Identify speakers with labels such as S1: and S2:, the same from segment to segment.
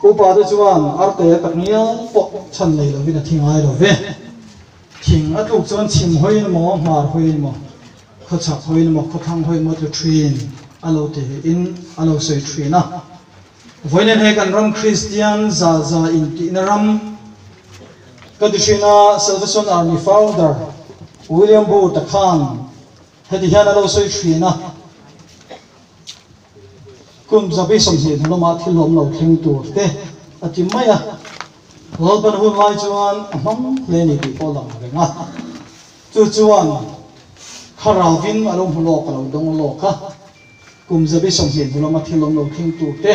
S1: Upa te chuan arte tak ngial pawh chhan nei lovin a thi ngai lo ve. Thing a tluk chuan chhim hawiin emaw, hmar hawiin emaw, khawchhak hawiin emaw, khawthlang hawiin emaw tlu thin a lo ti in a lo sawi thin a. Vawiin he kan ram Kristian za za intihna ram ka ti thin a, Salvation Army founder William Booth-a khan heti hian a lo sawi thin a, Kum 20 hlawma thil hlawm lo thleng tur te a ti mai a, Lalpan hun lai chuan a hmang hle ni tih pawh a lang reng a. Chu chuan Thlarauin a lo hmu lawk, a lo dawng lawk a. Kum 20 hlawma thil hlawm lo thleng tur te,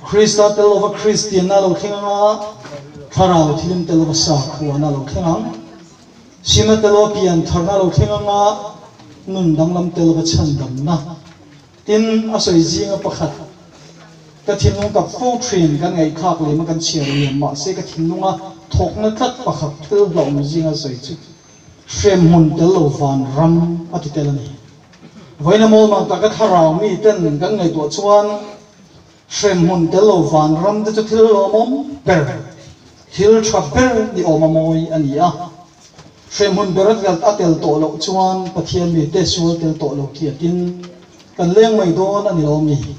S1: Krista tel lova Kristianna a lo thleng ang a, Thlarau thilim tel lova sakhuana a lo thleng ang. Sima tel lova piantharna a lo thleng ang a, nun danglam tel lova chhandamna. Tin, a sawi zinga pakhat, Ka thinlung kap fo thin, kan ngaihthlak lem a kan chhiar liam, mahse ka thinlunga thawkna tlat pakhat thil hlauhawm zinga sawi chu hremhmun tel lo van ram a ti tel a ni. Vawiina mawlmang taka thlarau mi ten kan ngaihtuah chuan hremhmun tel lo van ram te chu thil lawmawm ber, thil tha ber ni awm a mawi a ni a. Hremhmun ber a tel tawh loh chuan Pathian mite sual tel tawh lo kiatin kan leng mai dawn a ni lawm ni?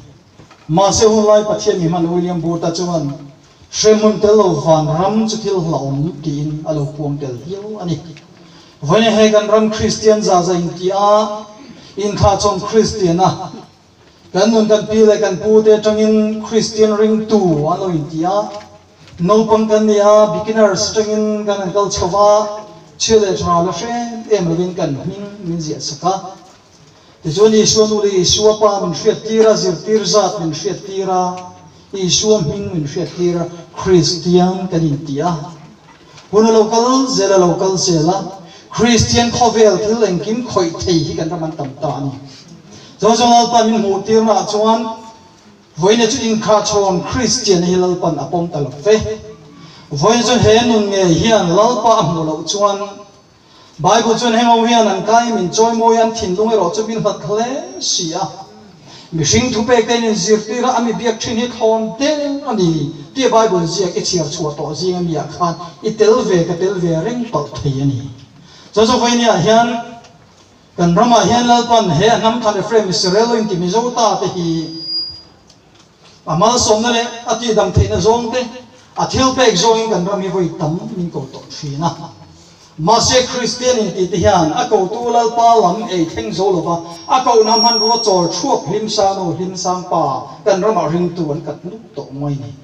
S1: Mahse hunlai Pathian mi hman William Burta chuan hremhmun tel lo van ram chu thil hlauhawm tiin a lo puang tel viau a ni. Vawiin he kan ram Kristian za za inti a, inthlahchawm Kristian a, kan nun kan pi leh kan pu te atangin Kristian ringtu an lo inti a, Naupang kan ni a, beginners atangin kan han kal chho va, chhia leh tha la hrem em lovin kan hming min ziah sak a. Tichuan Isua nu leh Isua pa min hriat tir a, zirtir zat min hriat tir a, Isua hming min hriat tir a, Kristian kan inti a. Hun a lo kal zel a lo kal zel a, Kristian khawvel thil engkim khawih thei hi kan ram an tam ta a ni. Chuan chuan Lalpa min hmuh tirnaah chuan Vawiina chu inkhahchhawn Kristian hi Lalpan a pawm ta lo ve. Vawiina chuan he nun ngei hian Lalpa a hmuh loh chuan Bible chuan heng ho hian an kai min chawimawi an thinlung erawh chu min hlat hle si a. Mihring thupek te in inzirtir a, a mi biak thin hi thlawn del a ni tih Bible ziak i chhiar chhuah tawh zing ami ah khan i tel ve ka tel ve reng palh thei a ni. Chuan chu vawinia hian Kan ramah hian Lalpan he a hnam thlan Ephraim Israel lo inti Mizo ta te hi a malsawmna leh a tihdam theihna zawng te, a thil pek zawngin kan ram hi vawi tam min ko tawh thin a. Mahse Kristian inti te hian a kotu Lalpa lam ei thleng zo lova a kohna hmanrua chawl thuap hlimsang nu hlimsang pa kan ramah ringtu an kat nuk tawh mai ni.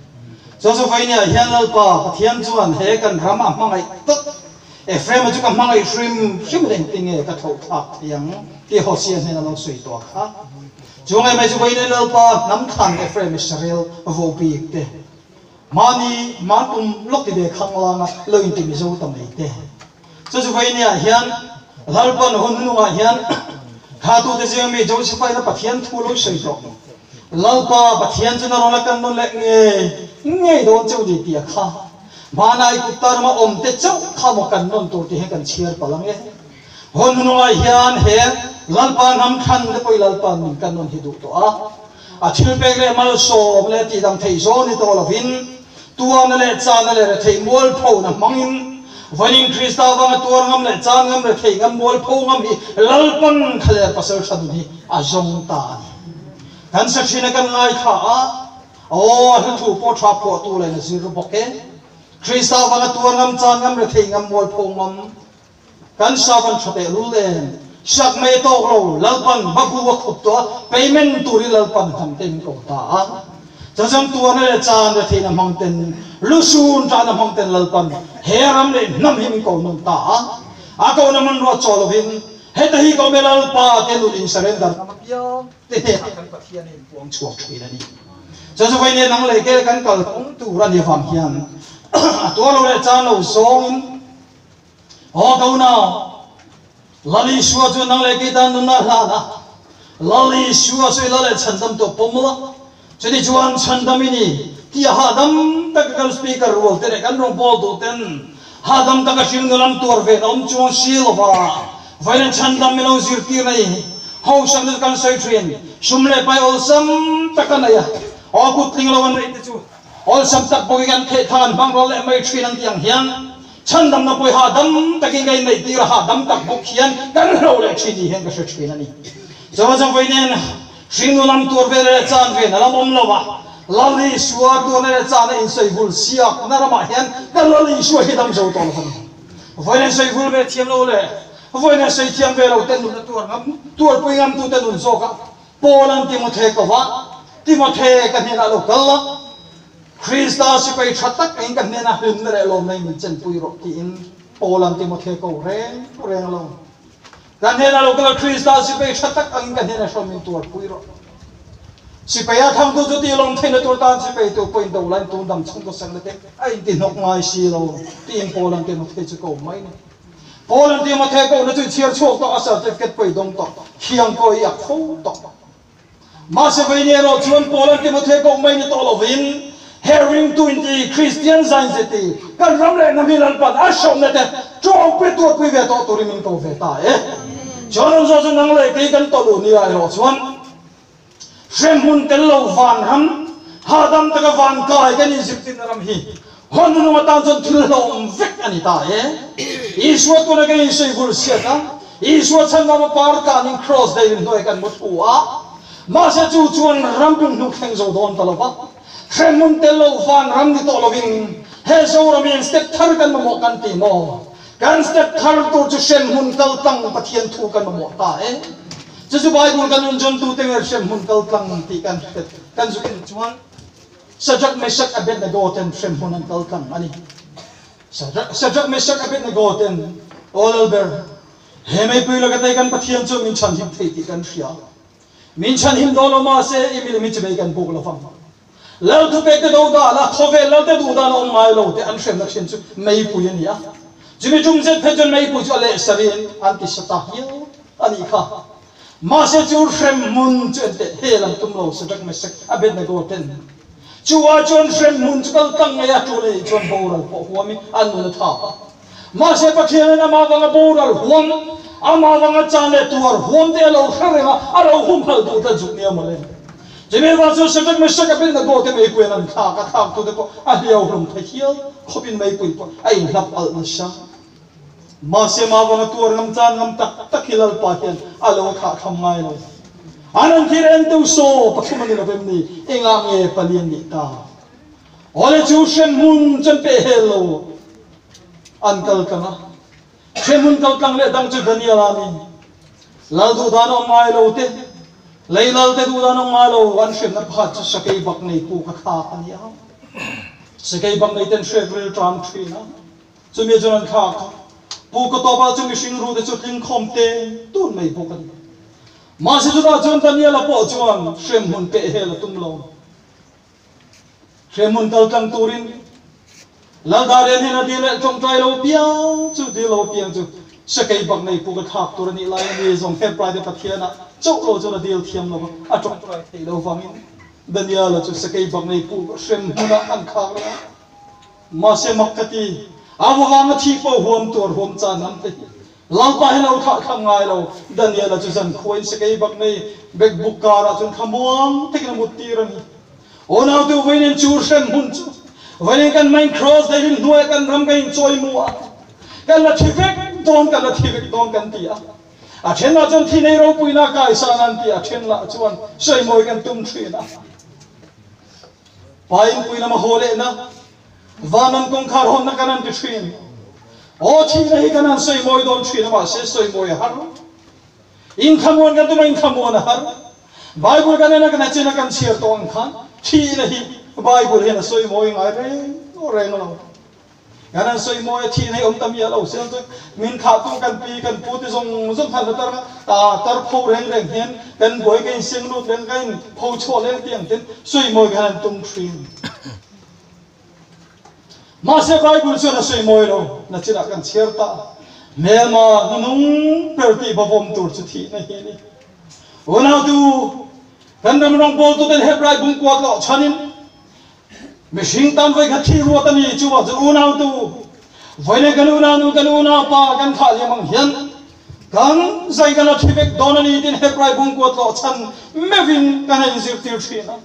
S1: Chuan chu vawinia hian Lalpa Pathian chuan he kan ram a hmangaih tak Ephraim-a chu ka hmangaih hrim hrim in engtin nge ka thlauh thlak thei ang tih Hosea hnena lo sawi tawh kha. Chu ngai mai chu vawiin Lalpa hnam thlan Ephraim Israel vo bik te, mahni hmanpum lawk ti ve khang langa lo inti Mizo ta mai te. Chu chu vawiin ah hian Lalpan hun hnungah hian khatute zinga mi Joseph-a ina Pathian thu lo sawi tawh. Lalpa Pathian chu na rawn la kan nawn leh ngei ngei dawn cheu ni tih a kha. Hmanai kut tarma awm te chauh kha maw kan nawn tur tih hi kan chhiar palh ang e. Hun hnungah hian he Lalpa hnam thlan te pawh i Lalpa min kan nawn hi duh tawh a. A thil pek leh malsawm leh tihdam theih zawn ni tawh lovin tuarna leh chana leh retheih mualphona hmangin vawiin Krista avanga tuar ngam leh chan ngam retheih ngam mualpho ngam hi Lalpan thlaler pasal tha nun hi a zawng ta a ni. Kan sa thin a kan ngaithla a. Aw, a hla thu pawh tha phuahtu leh na zir bawk e. Krista avanga tuar ngam, chan ngam, rethei ngam, mualpho ngam kan servant tha teh lul em. Sak mai a tawk lo, Lalpan babu a khup tawh a, payment turin Lalpan hnam te min ko ta a. Chachang tuarna leh chan retheihna hmang ten, lusun tahna hmang ten Lalpan he ram leh hnam hi min ko nawn ta a. A kohna hmanrua chaw lovin heta hi ko me Lalpa te nun in surrender ngam apiang. Te hnenah kan Pathian a inpuang chhuak thin a ni. Chu chu vawiin nang leh ke kan kal kawng tur a ni avang hian a tuar lo leh chan lo zawngin Aw ka unau, Lal Isua chu nang leh kei tan nunna a hlan a, Lal Isua chu i la leh chhandam tawh pawm la, chuni chuan chhandam i ni tih a hahdam taka kan speaker rual te leh kan rawngbâwl duh ten hahdam taka hringnun an tuar ve na awm chuang si lova vawiin chhandam min lo zirtir na hi Hausa chu kan sawi thin, sum leh pai awlsam tak a nei a, aw kut tling lo an neih te chu Awlsam tak bawkin kan theh than hmang rawh leh mai thin an tih ang hian chhandamna pawih hahdam takin ka inneih tir a, hahdam tak bawk hian kan hlo leh thin tih hian ka hre thin a ni. Chuan chuan vawi nen hringnun lam tur vel leh chan ven a lam awm lo a, Lal Isua turna leh chana insawi vul siakna ramah hian kan Lal Isua hi dam zo tawh lo a ni. Vawi nen sawi vul ve thiam lo leh vawi nen sawi thiam ve lo te nunna tuar ngam tuarpui ngamtute nun zawkah Paul-a'n Timothe ko va, Timothe, ka hnenah lo kal la, Krista sipai tha tak angin ka hnenah hlimna leh lawmna in min chenpui rawh, tiin Paul-a'n Timothe ko reng reng lo. Ka hnenah lo kal la, Krista sipai tha tak angin ka hnenah hrawm min tuarpui rawh. Sipaia thangtu chu tih lawm theihna tur tan sipai tu pawhin do lain tun dam chhungkaw sakna te a intihnawk ngai si lo, tiin Paul-a'n Timothe chu ko mai ni. Paul an ti maw the ko na chu chhiar chhuak tawh a certificate pawh i dawng tawh thiang pawh i ak fo tawh. Mahse vei ni erawh chuan Paul an ti maw the ko mai ni tawh lovin he ringtu inti Christian zain ze ti kan ram leh hnam hi Lalpan a hrawmna te tawngpui tuarpui ve tawh turin min ko ve ta e. Chuan an zawh chu nang leh kei kan tawlh u nia erawh chuan Hremhmun tel lo vanram, hahdam taka van kai kan inzirtirna ram hi hawn nunung atan chuan thil hlauhawm vek a ni ta e. Isua tuna kan insawi vul siat a, Isua chhanvama par tlanin kraws dairin hnuai kan mu thu a, mahse chu chuan ram pum hnuk thleng zo dawn ta lo va, hremhmun tel lo vanram ni tawh lovin he Zoram hian step thar kan mamawh kan ti maw? Kan step thar tur chu hremhmun kal tlang Pathian thu kan mamawh ta e. Chu chu Bible kan un zawn tute nge hremhmun kal tlang tih kan hriat kan zuk en chuan Shadrach, Meshach, Abednego ten hremhmun an kal tlang a ni. Shadrach, Meshach, Abednego ten Aw Lalber, he meipui laka tei kan Pathian chu min chhanhim thei tih kan hria. Min chhanhim dawn lo mahse i milimi chu mei kan buk lovang. Lal thupek te do dan a, khawvel lal te duh dan a awm ngai lo te an hremna thin chu meipui a ni a. Chumi tum zet phei chuan meipui chu a leh sarin an ti sa ta hial a nih kha. Mahse chu hrem hmun chu en teh hel an tum lo Shadrach, Meshach, Abednego ten. Chu ai chuan hrem hmun chu kal tlang ngei a tul a nih chuan boral pawh huamin an nun a thap a. Mahse Pathianin amah vanga boral huam, amah vanga chan leh tuar huam te a lo hre reng a, a lo humhalh duh tlat zuk nia mawle. Chumi vang chuan Shadrach, Meshach, Abednego te meipuiin an thlak a, thlaktute pawh a hliau hlum thei hial khawpin meipui pawh a inhlap alh nasa. Mahse mah vanga tuar ngam chan ngam tak tak hi Lalpa hian a lo thlah tham ngai lo. An an thil en deuh saw pathum a ni lovem ni, engah nge palian nih ta? Awle chu hremhmun chuan peh hel lo. An kal tlang a, hremhmun kal tlang leh dang chu Daniel a ni. Lal duh dan awm ngai lo te, lei lal te duh dan awm ngai lo, an hremna pakhat chu sakei bak nei puk a thlak a ni a. Sakei bak nei ten hrek ril tan thin a, chumi chuan an thlak a. Puk a tawp ah chu mihring ru te chu tling khawm te tun mai bawk a ni. Mahse chutah chuan Daniel a pawh chuan hremhmun peh hel a tum lo. Hremhmun kal tlang turin Laldarian hian a dil leh tawngtai lo piang chu dil lo piang chu sakei bak nei puk a thlak tur a nih lai a ni zawng Hebrai te Pathianah chauh lo chuan a dil thiam lo va, a tawngtai thei lo vangin Daniela chu sakei bak nei puk hremhmunah an thlak leh a. Mahse mak ka ti, a vavanga thih pawh huam tur huam chan an ti. Lalpa hi lo thlah thlang ngai lo, Daniela chu zankhuain sakei bak nei bek buk karah chuan thlamuang takin a mut tir a ni. Aw naute vawiin chu hrem hmun chu vawiin kan main cross daihlim hnuaiah kan ram kan inchawi mu a, kan la thi vek dawn kan la thi vek dawn kan ti a. A then lah chuan thi nei ropuina kaisan an ti a, a then lah chuan sawimawi kan tum thin a. Pa inpui lama haw lehna Vanram kawngkhar hawnna kan han ti thin. Aw thihna hi kan han sawi mawi dawn thin a mahse sawi mawi a har. Inthlamuan kan tum a inthlamuan a har. Bible kan en a kan achin a kan chhiar tawh ang khan thihna hi Bible hian a sawi mawi ngai reng reng lo. Kan han sawi mawi a thihna hi awm ta miah lo siam chuan min thahtu kan pi kan pu te zawng zawng khan la tar a tar pho reng reng hian kan buai ka inseng lut reng ka in pho chhuah leng tiang ten sawi mawi kan han tum thin. Mahse Bible chuan a sawi mawi lo, nachinah kan chhiar ta. Hmelma hnunung ber tih bawm tur chu thihna hi a ni. Unautu, kan ram rawngbawltuten Hebrai bungkua tlawh chhanin mihring tan vawi khat thih ruat a ni. Chuvang chu unautu, vawi leh kan unaunu, kan unaupa kan thlah liam ang hian kan zai kan la thi vek dawn a ni tiin Hebrai bungkua tlawh chhan meuhin kan han inzirtir thin a.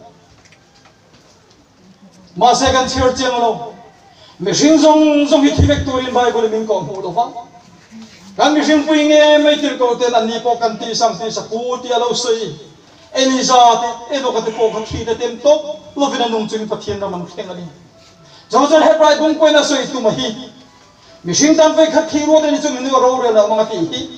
S1: Mahse kan chhiar chiang lo. Mihring zawng zawng hi thi vek turin Bible in min kawhhmuh lo va. Kan mihring pui nge mai tirhkoh ten anni pawh kan tih sang tih sapu tih a lo sawi. Eliza te, Enoka te pawh kha thi te tem tawp lovin a nung chungin Pathian ram an thleng a ni. Chuvang Hebrai bung pawhin a sawi tum a hi. Mihring tan vei khat thi ruat a ni chu minu a rorel a awm ang a tih hi.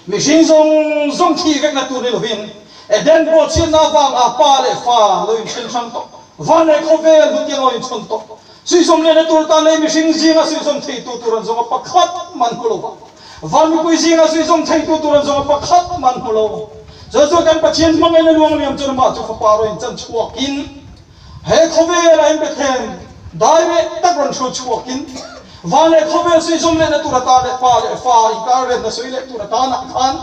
S1: Mihring zawng zawng thi vekna tur ni lovin Eden pawh chhiatna avanga pa leh fa lo inthen hrang tawh, van leh khawvel hutiang lo inchhawn tawh. Suihzawm lehna tur tan leh mihring zinga suihzawm theitu tur an zawng a pakhat man hmu lo va. Van mipui zinga suihzawm theitu tur an zawng a pakhat man hmu lo. Chu chu kan Pathian hmangaihna luangliam chuan amah chu fapa rawn inchan chhuakin he khawvel a inbethlem dai reh tak rawn hru chhuakin van leh khawvel suihzawm lehna tur atan leh pa leh fa inkar remna sawi leh tur atanah khan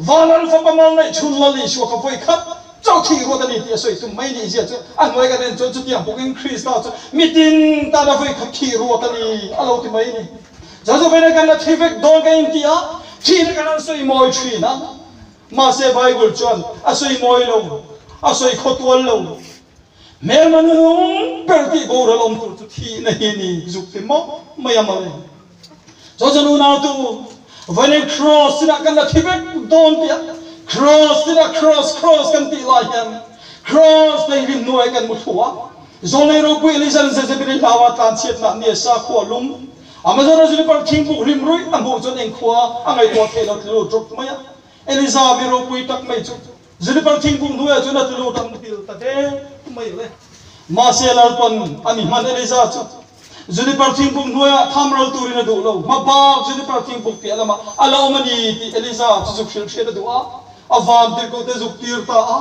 S1: Vanlal fapa mal neih chhun Lal Isua kha vawi khat chauh thih ruat a ni tih a sawi tum mai nih zia chu a hnuai kan en chuan chutiang bawkin Krista chu mitin tana vawi khat thih ruat a ni a lo ti mai ni. Joseph-a kan la thi vek dawn kan inti a, thihna kan han sawi mawi thin a, mahse Bible chuan a sawi mawi lo, a sawi khawtual lo. Hmelma nunung ber tih boral awm tur chu thihna hi ni zuk ti mawp mai a mawle. Chawchawlh unautu, vawiin Cross sinah kan la thi vek dawn tih a, Cross sinah Cross, Cross kan tih lai hian Cross daihlim hnuai kan mu thlu a, Zawnei ropui Elizan Jezebeli hlaua tlanchhiatna nia sakhua lum, Amazon a juniper thingpuk hlim ruih a hmuh chuan engkhua a ngaihtuah theih lo tlu ṭup mai a, Eliza mi ropui tak mai chu Juniper thingkung hnuaiah chuan a tlu lut a muhil ta deuh mai le. Mahse Lalpan a mi hman Eliza chu Juniper thingkung hnuaiah tham ral turin a duh lo. Hma bak Juniper thingkung piah lamah a la awm a ni tih Eliza chu zuk hrilh hriat a duh a, a van tirhkohte zuk tir ta a.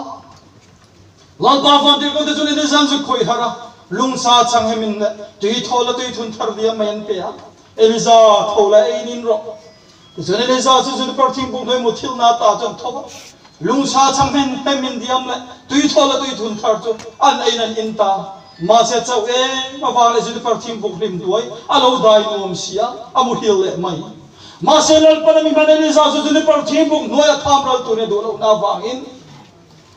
S1: Lalpa van tirhkohte chuan Eliza an zuk khawih harh a, lungsa chang hemin leh tui thawl a tui thun thar diam mai an pe a, Eliza tho la ei nin rawh. Tichuan Eliza chu Juniper thingkung hnuai mu thilna ta chuan tho a, lungsa chang hen hem in diam leh tui thawl a tui thun thar chu an eiin an in ta. Mahse chauh eng avang leh Juniper thingkung hlim hnuai a lo dai nuam si a, a muhil leh mai. Mahse Lalpan a mi hman Eliza chu Juniper thingkung hnuaia tham ral turin a duh lohna avangin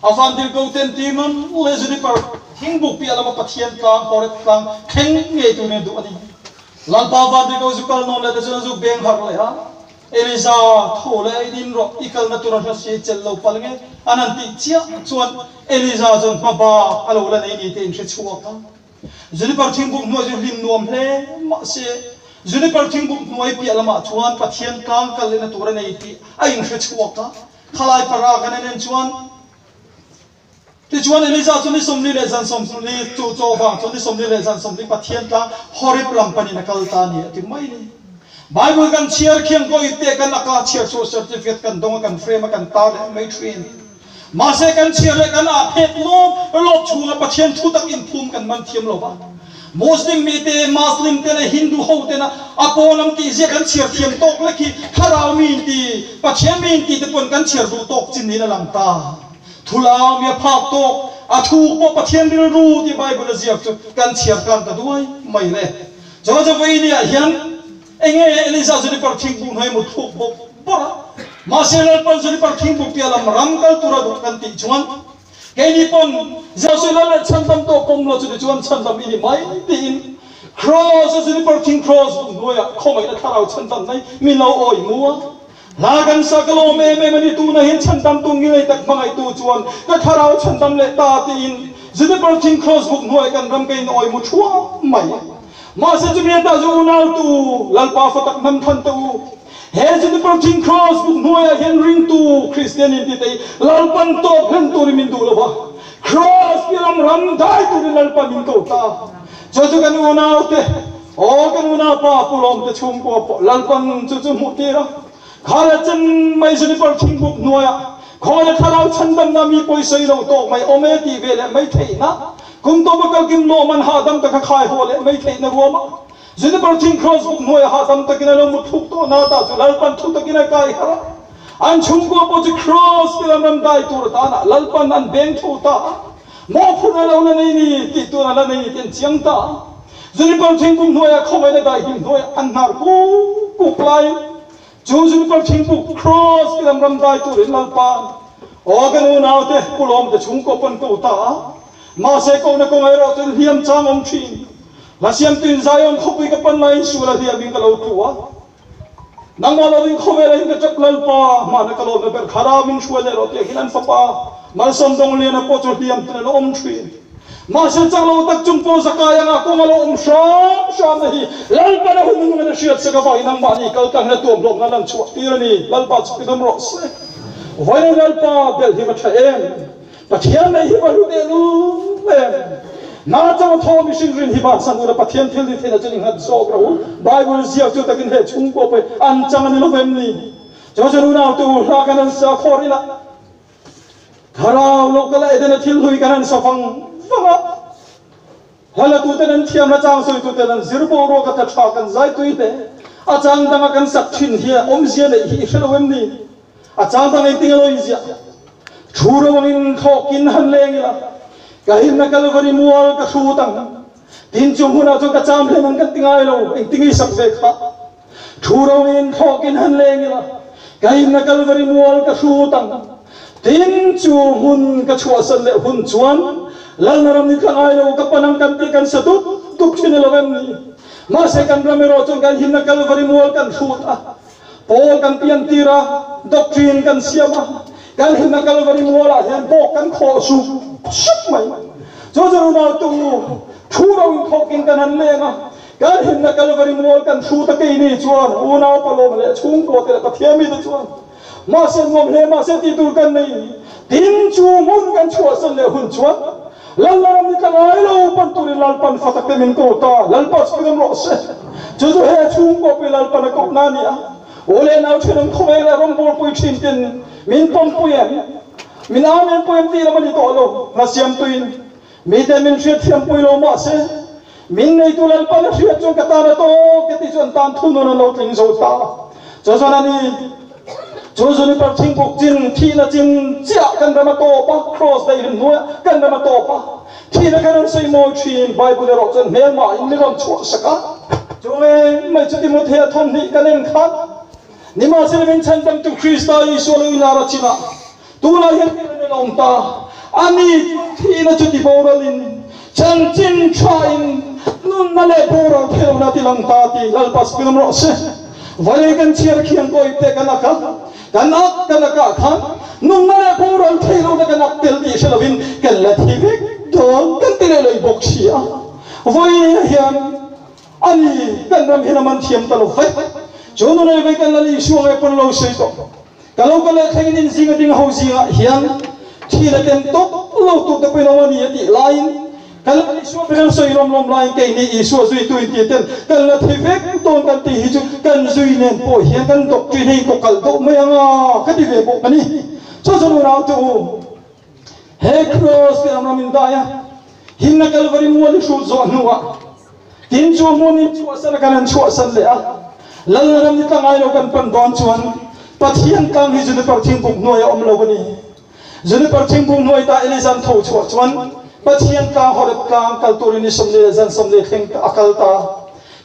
S1: a vantirhkoh ten Timon leh Juniper thingbuk piah lama Pathian tlang Horeb tlang thleng ngei turin a duh a ni. Lalpa vantirhkoh zu kal nawn leh te chuan a zu beng harh leh a, Eliza, tho leh ei din rawh, i kalna tur a hla si chelh lo palh nge? An han tih chiah chuan Eliza chuan hma bak a lo la nei ni te in hre chhuak a. Juniper thingbuk hnuai chu hlim nuam hle mah se, Juniper thingbuk hnuai piah lamah chuan Pathian tlang kal lehna tur a nei tih a inhre chhuak a. Khalai para kan en en chuan Tichuan Eliza chu ni 40 leh zan 40 chu chaw vang chuan ni 40 leh zan 40 Pathian tlang Horeb lam panin a kal ta a ni a ti mai ni. Bible kan chhiar khiang ko i te kan aka chhiar chhuah certificate kan dawng a kan frame a kan tar leh mai thin. Mahse kan chhiar leh kan ah phet lawp lawp chhunga Pathian thu tak inphum kan man thiam lo va. Muslim mite, Muslim te leh Hindu ho tena a pawn lam tih zia kan chhiar thiam tawk lek hi Thlarau mi inti, Pathian mi inti te pawn kan chhiar duh tawk chin niin a lang ta. Thulau mi a phak tawk, a thuk pawh Pathian rilru tih Bible a ziak chu kan chhiar tlang ta duai mai le. Chuan chu vawiiniah hian enge Eliza Juniper thingkung hnuai mut thluk bawk bawrh a, mahse Lalpan Juniper thingkung piah lam ram kal tura duh kan tih chuan keini pawn Jesuh Lal leh chhandam tawh pawm lo chuti chuan chhandam i ni mai tiin Kraws a Juniper thing kraws buk hnuaiah khawngaihna thlarau chhandam mai min lo awi mu a. Hla kan sa ka lawm em em a ni, tunah hian chhandamtu ngilei tak hmangaihtu chuan ka thlarau chhandam leh ta tiin Juniper thing cross buk hnuaiah kan ram ka in awi mu thuam mai. Mahse chumi atah chu unautu Lalpa fa tak hnam than teh u. He Juniper thing cross buk hnuaiah hian ringtu Kristian in ti tei Lalpan tawp hlen turin min duh lo va, Cross pi lam ram dai turin Lalpa min ko ta. Chu chu kan unaute, aw kan unaupa Pu Lawmte chhungkua pawh Lalpan chu chu hmuh tir a, kha leh chen mai Juniper thingbuk hnuaiah khawngaih thlarau chhandamna mi pawisawi lo tawk mai awm e tih ve leh mai theihna, kum tawpa kalkim lawm an hahdam taka khai haw leh mai theihna ruamah Juniper thing cross buk hnuaiah hahdam takin a lo mut thluk tawh na ta chu Lalpan thu takin a kai harh a, an chhungkua pawh chu cross pi lam ram dai tur atanah Lalpan an beng tho ta a. Mawhphurhna lo la nei ni tih tuna la nei ni tih an chiang ta a. Juniper thingkung hnuaiah khawngaihna daihlim hnuaiah an hnar kuk kuk laiin chu Juniper thingkung Cross ti lam ram dai turin Lalpa'n aw kan unaute Pu Lawmte chhungkaw pawn ko ta a. Mahse kohna kawng erawh chuan hliam chang awm thin. Hla siamtuin Zion khawpui ka pan laiin sual a hliamin ka lo tlu a. Nangmah lovin khawvel ahin ka tap Lalpa, hmana ka lawmna ber kha min hruai leh rawh tih hian an fapa Malsawm Dongliana pawh chu hliam ten a lo awm thin. Mahse chak lo tak chung pawh Zakai anga kawng a lo awm hram hram na hi Lalpan a hun nungin a hriat sek avangin nangmahni kal tlang hian a tuam hlawkna lan chhuah tir a ni. Lalpa chu tinawm rawh se. Vawiin Lalpa belh hi va tha em? Pathian nei hi va hlu teh lul em? Hna chang thaw mihring rin hi bansan ula Pathian thil ni theihna chuan i nghat zawk rawh u. Bible ziak chu takin he chhungkua pawh hi an chang a ni lo vem ni? Chuan chuan unau te u hla kan han sa khawr ila Thlarau lo kal a Edena thil hlui kan han sa vang vang a. Hla la tuten an thiam, hla chang sawi tuten an zir boruak a tla tha kan zai tui hle. A chang danga kan sak thin hi awmzia neih hi i hre lo em ni? A chang dang engtin a lo inziah? Thu ro angin thlawkin han leng ila, ka himna Kalvari mual ka hrut ang. Tin chu hmunah chuan ka cham hlen ang kan ti ngai lo, engtin i sak ve kha? Thu ro angin thlawkin han leng ila, ka himna Kalvari mual ka hrut ang. Tin chu hmun ka chhuahsan leh hun chuan Lalna ram ni tla ngai lo ka pan ang kan tih kan sa dup dup thin i lo em ni? Mahse kan ram erawh chuan kan himna Kalvari mual kan hrut a. Pawl kan pian tir a, doctrine kan siam a, kan himna Kalvari mualah hian bawk kan khawh sup sup mai. Chu chu unau tu thu ro inthawkin kan han leng a, kan himna Kalvari mual kan hrut a keini chuan unau palawm leh chhungkua te leh Pathian mite chuan mahse nuam hle mahse tih tur kan nei. Tin chu hmun kan chhuahsan leh hun chuan Lalna ram ni tla ngai lo pan turin Lalpan fa takte min ko ta, Lalpa chu min awm rawh se. Chu chu he chhungkaw pui Lalpan a kohna a ni a. U leh nau thin an khawmeng leh rawngbawlpui thin ten min pawmpui em? Min amen pui em tih lam a ni tawh lo. Hla siamtuin mite min hriatthiampui lo mah se, min neitu Lalpan a hriat chuan ka tan a tawk e tih chu an tan thunun an lo tling zo ta. Chu chuan a ni. Chu juniper thingkuk chin thihna chin chiah kan ram a tawp a, cross daih rim hnuaiah kan ram a tawp a, thihna kan rawn sawi mawi thin, Bible erawh chuan hmelmah in mi rawn chhuah sak a. Chu nge mai chu Timothea thawmhnih kan en khan, Nimahsela min chhandamtu Krista Isua lo inlar a chinah tunah hian thil an awm ta, ani chuan thihna chu tiboralin chanchin thain nunna leh boral theihna ti lang ta tih Lalpa spilawm rawh se. Vawilei kan chhiar khian kawi te kan ak a, kan ak kan ak ah khan nunna leh boral theihlohna kan ak tel tih hre lovin kan la thi vek dawn kan ti leh lei bawk si a. Vawiin hian ani kan ram hian a man thiam ta lo vek. Chu nunei vei kan Lal Isua nge pawn lo sawi tawh. Ka lo ka leh thlengin in zinga ding ho zingah hian thil a ken tawp lo tur te pawhin awm a ni a tih laiin ka la Isua ber an sawi lawm lawm laiin keini Isua zuitu in tih ten kan la thi vek dawn kan tih hi chu kan zui nen pawh hian kan doctrine hi in kawkalh deuh mai ang a ka ti ve bawk a ni. Chu chuan unau te u he cross te ram ram in dai a himna Kalvari mual i hrut zawh hnuah Tin chu hmun in chhuahsan a kan han chhuahsan leh a, Lalna ram ni tla ngai lo kan pan dawn chuan Pathian tlang hi juniper thingkung hnuai a awm lo a ni. Juniper thingkung hnuai ta Elijah an tho chhuah chuan Pathian tlang Horeb tlang kal turin ni 40 leh zan 40 thleng a kal ta.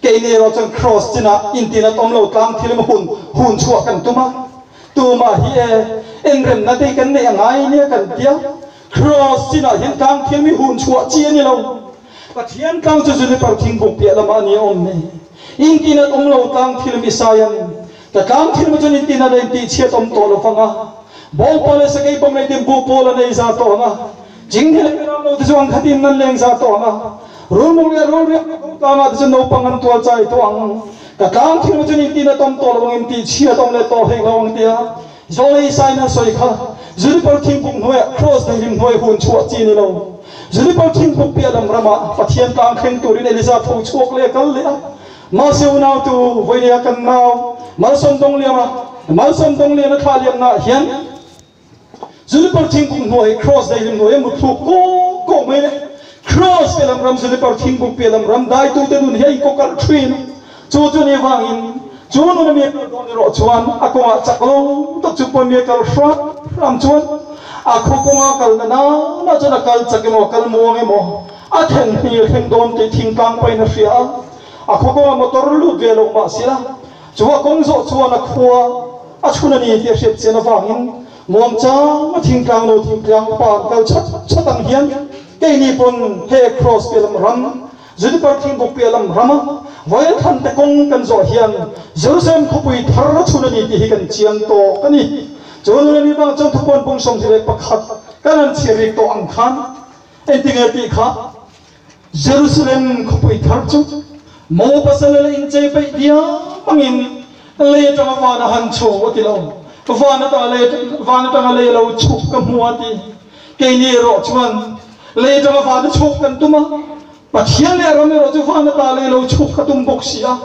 S1: Keini erawh chuan Cross chinah intinat awm lo tlang thil emaw hun hun chhuah kan tum a, tumah hi e enremna te hi kan neih a ngai nia kan tia, Cross chinah hian tlang thil mi hun chhuah chi a ni lo. Pathian tlang chu juniper thingkung piah lamah a ni a awm ni. Intinat awm lo tlang thil mi Saian ka tlang thil mi chuan intinat a intihchhiat awm tawh lo fang a. Bawngpa leh sakei pawm leh timbu pawl an ei za tawh ang a. Chinghne leh miram lo te chu ang khatin an leng za tawh ang a. Rulmuk leh rulriak leh ko tlangah te chuan naupang an tual chai tawh ang. Ka tlang thil mi chuan intinat awm tawh lo ang intihchhiat awm leh tawh hlek lo ang tia Zawlei Sain an sawi kha Juniper thingkung hnuaiah Cross daihlim hnuai hun chhuah chi ni lo. Juniper thingkung piah lam ramah Pathian tlang thleng turin Eliza tho chhuak leh a kal leh a. Mahse unau tu vawinia kan nau Malsawm Dongliama Malsawm Dongliana thlah liamnaah hian Juniper thingkung hnuai Cross daihlim hnuai a mutthluk kawk kawk mai le. Cross piah lam ram Juniper thingkung piah lam ram daitute nun hi a inkawkalh thin. Chu chu ni vangin chu nuna mi a kal dawn erawh chuan a kawngah chak lo tak chu pawn mi a kal hram hram chuan a khaw kawnga kal na na na chuan a kal chak emaw a kal muang emaw a then hmel thleng dawn tih thingtlang pahin a hria a, a khaw kawnga motor lut ve lo mah sila chu a kawng zawh chuan a khua a chhun a ni tih a hriat chian avangin muangchang a thingtlang lo thingtlang pa an kal chhat chhat ang hian. Keini pawn he Kraws piah lam ram, Juniper thingbuk piah lam rama vawiin thlan te kawng kan zawh hian Jerusalem khawpui thar a chhun a ni tih hi kan chiang tawk a ni. Chu nula ni bang chuan thupuan pung 21 kan han chhiar rik tawh ang khan engtinge tih kha Jerusalem khawpui thar chu mo pasal leh inchei peih diam angin lei atanga van a han chho a ti lo. Van ata lei van atanga lei lo chhuk ka hmu a ti. Keini erawh chuan lei atanga van a chhuk kan tum a, Pathian leh ram erawh chu van ata lei lo chhuk ka tum bawk si a.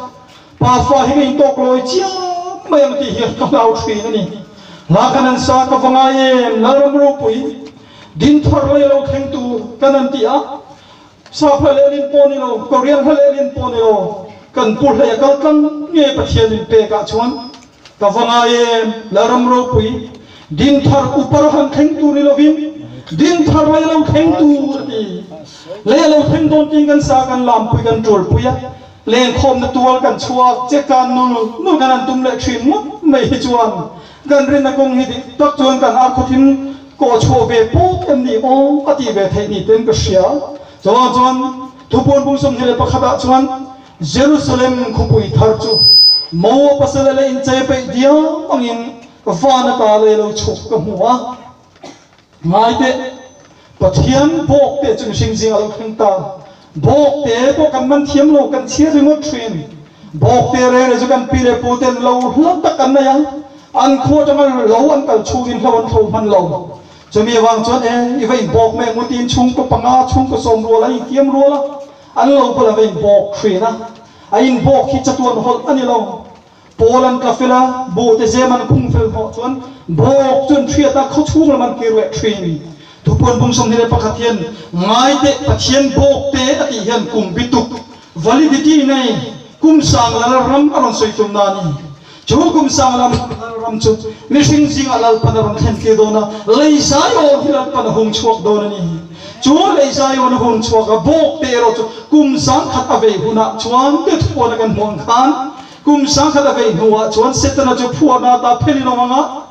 S1: Pa fa hi ka intawk lawi chiam mai ang tih hi ka hlau thin a ni. Hla kan an sa ka va ngai em, Lalram ropui. Din thar lei lo thleng tu kan an ti a, Sap hla lehlin pawh ni lo, Korean hla lehlin pawh ni lo, kan pu hlei a kal tlang nge Pathian in pek ah chuan ka va ngai em, Lalram ropui, din thar upar han thleng tur ni lovin din thar lei lo thleng tur a ti. Lei a lo thleng dawn tiin kan sa kan lampui kan tul pui a, lengkhawmna tual kan chhuak che kan nul nul kan han tum leh thin ngawt mai hi chuan Kan rinna kawng hi dik tak chuan kan arkhawthin kawh chhuah ve pawk em ni aw a tih ve theih ni ten ka hria. Chuvang chuan Thupuan bung 21 ah chuan Jerusalem khawpui thar chu mo pasal leh inchei peih diam angin van ata lei lo chhuk ka hmu a. Ngai teh, Pathian bawk te chu mihring zing a lo thleng ta. Bawk te pawh kan man thiam lo, kan chhiar ringawt thin. Bawk te reng reng chu kan pi leh pu ten lo hla tak an nei a, an khua atanga lo an kal chhungin hlo an thlo hman lo. Chumi avang chuan e, i va inbawk mai ang u tiin chhungkaw panga, chhungkaw sawm rual an inkiam rual a, an lo bula va inbawk thin a. A inbawk hi chatuan hawlh a ni lo. Pawl an tla fel a, buh te zem an khung fel hnawh chuan bawk chu an hriat a, khaw chhung lam an kir leh thin. Thupuan bung 21 hian ngai teh Pathian bawk te a tih hian kum bituk, validity, nei kum sang lal ram a rawn sawi tum na a ni. Chu kum sang lal ram chu mihring zingah Lalpan a rawn thlen tir dawn a, lei zaiawn hi Lalpan a hung chhuak dawn a ni. Chu lei zaiawn a hung chhuak a, bawk te erawh chu kum sangkhat a vei hunah chuan te thupuan a kan hmuh ang khan Kum sangkhat a vei hnuah chuan Setana chu phuahna ata phelin awm ang a,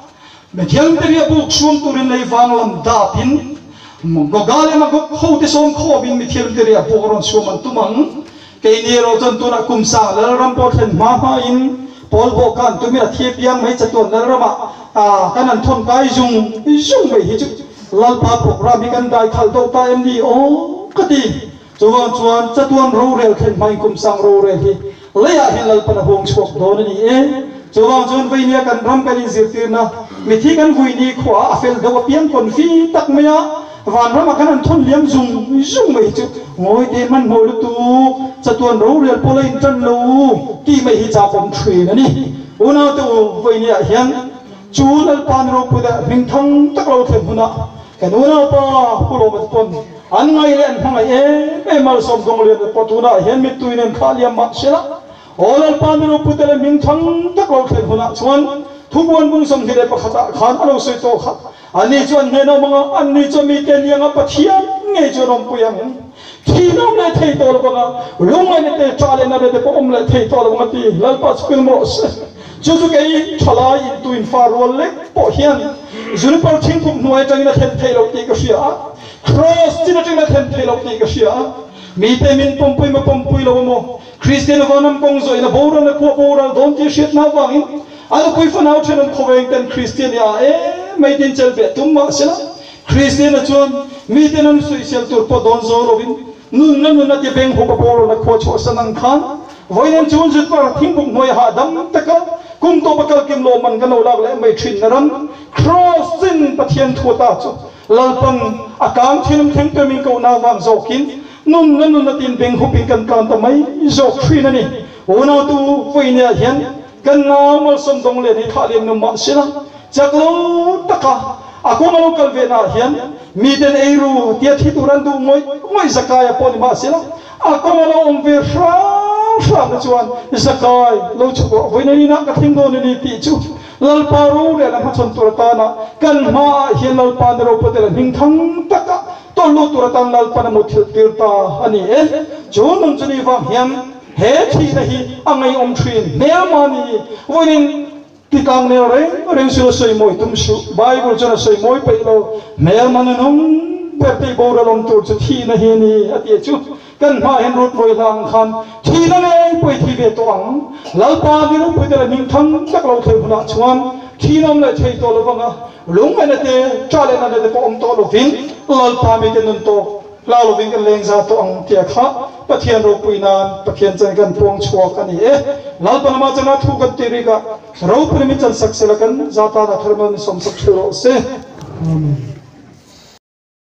S1: Mithiangte ria buk suam turin lei vang lam dapin Goga leh Magog hote sawm khawmin Mithiangte ria buk a rawn suam an tum ang. Keini erawh chuan tunah kum sang Lalram pawh thlen hma hmain Paul bawh khan tumin a thi piang mai chatuan Lalramah kan han thawn kai zung zung mai hi chu Lalpa program hi kan dai khalh deuh ta em ni aw ka ti. Chuvang chuan chatuan rorel thlen hmain kum sang rorel hi leiah hian Lalpan a huang chhuak dawn a ni e. Chuvang chuan veinia kan ram kan inzirtirna mithi kan vui ni khuaah a fel deuh apiang confi tak mai a, vanramah kan han thawn liam zung zung mai hi chu ngawi te hmanhmawh lutuk chatuan rorel pawh la intan lo tih mai hi chakawm thin a ni. Unaute u, vawinia hian chu Lalpa ni ropui leh hmingthang tak lo thlen hunah Kan unaupa Pu Lawma te pawn an ngai leh an hmangaih em em malsawm dawng lian te pawh tunah hian mittui nen thlah liam mah se la, Aw Lalpa mi ropute leh hming thang tak lo thlen hunah chuan thubuan bung 21 ah khan a lo sawi tawh kha, Ani chu an hnen awm anga, anni chuan mite lianga Pathian ngei chu an awmpui ang. Thin awm leh thei tawh lo vanga, lungngaihna te, ṭah leh natna te pawh awm leh thei tawh lo vanga ti Lalpa chu pil rawh se. Chu chu kei thalai intu infa rual lek pawh hian Juniper thingkung hnuai atangin a thlen theih loh tih ka hria a, Cross chin atangin a thlen theih loh tih ka hria a. Mite min pawmpui maw pawmpui lo emaw, Kristian vanram kawng zawhin a boral a khuah boral dawn tih hriatna avangin a nupui fanau thenawm khawveng ten Kristian i a em mai tin chelh ve tum mah sela, Kristiana chuan miten an sawisel tur pawh dawn zo lovin nunna nun a ti beng hup a boral a khuah chhuahsan ang khan Vawiin chu Zutpar thingbuk hnuai hahdam taka kum tawp a kalkim lawmman kan lo lak leh mai thin na ram Kraws chin Pathian thu ta chu Lalpan a kang thinlung thleng tuam in kohna vang zawkin nun na nun a tin beng hup in kan tlan ta mai zawk thin a ni. Unau tu vawiin ah hian kan nau malsawm dawng leh nei thah lem lo mah sela chak lo taka a kawng a lo kal ve na ah hian miten eiru tia thi tur an duh ngawih ngawih zakaia pawh ni mah sela A kawng a lo awm ve hrang hrang te chuan Zakai lo chhuk rawh, vawiin inah ka thleng dawn a ni tih chu Lalpa rorel a hmachhawn tur atana kan hmaah hian Lalpa ni ropui te la hming thang taka tawlh lut tur atan Lalpan a mutthilh tir ta a ni e. Chu nun chu ni vang hian he thihna hi a ngeiawm thin hmel mahni vawiin Tikang nel reng reng chu a sawi mawi tum suh. Bible chuan a sawi mawi peih lo. Hmelma nunung. ber tih boral awm tur chu thihna hi a ni a tih chu kan hmaah hian rut mawi hlang khan thihna ngei pawh i thi ve tawh ang. Lalpa ni ropui te leh hming thang tak lo thleng hunah chuan thihna awm leh thei tawh lo vanga lungngaihna te, ṭah leh natna te pawh awm tawh lovin Lalpa mite nun tawk hlau lovin kan leng za tawh ang tia kha Pathian ropui nan Pathian chan kan puang chhuak a ni e. Lalpa lamah chana thu kan ti rikah ropui min chan sak sela kan za tana thar mal min sawmsak ṭheuh rawh se. Amen.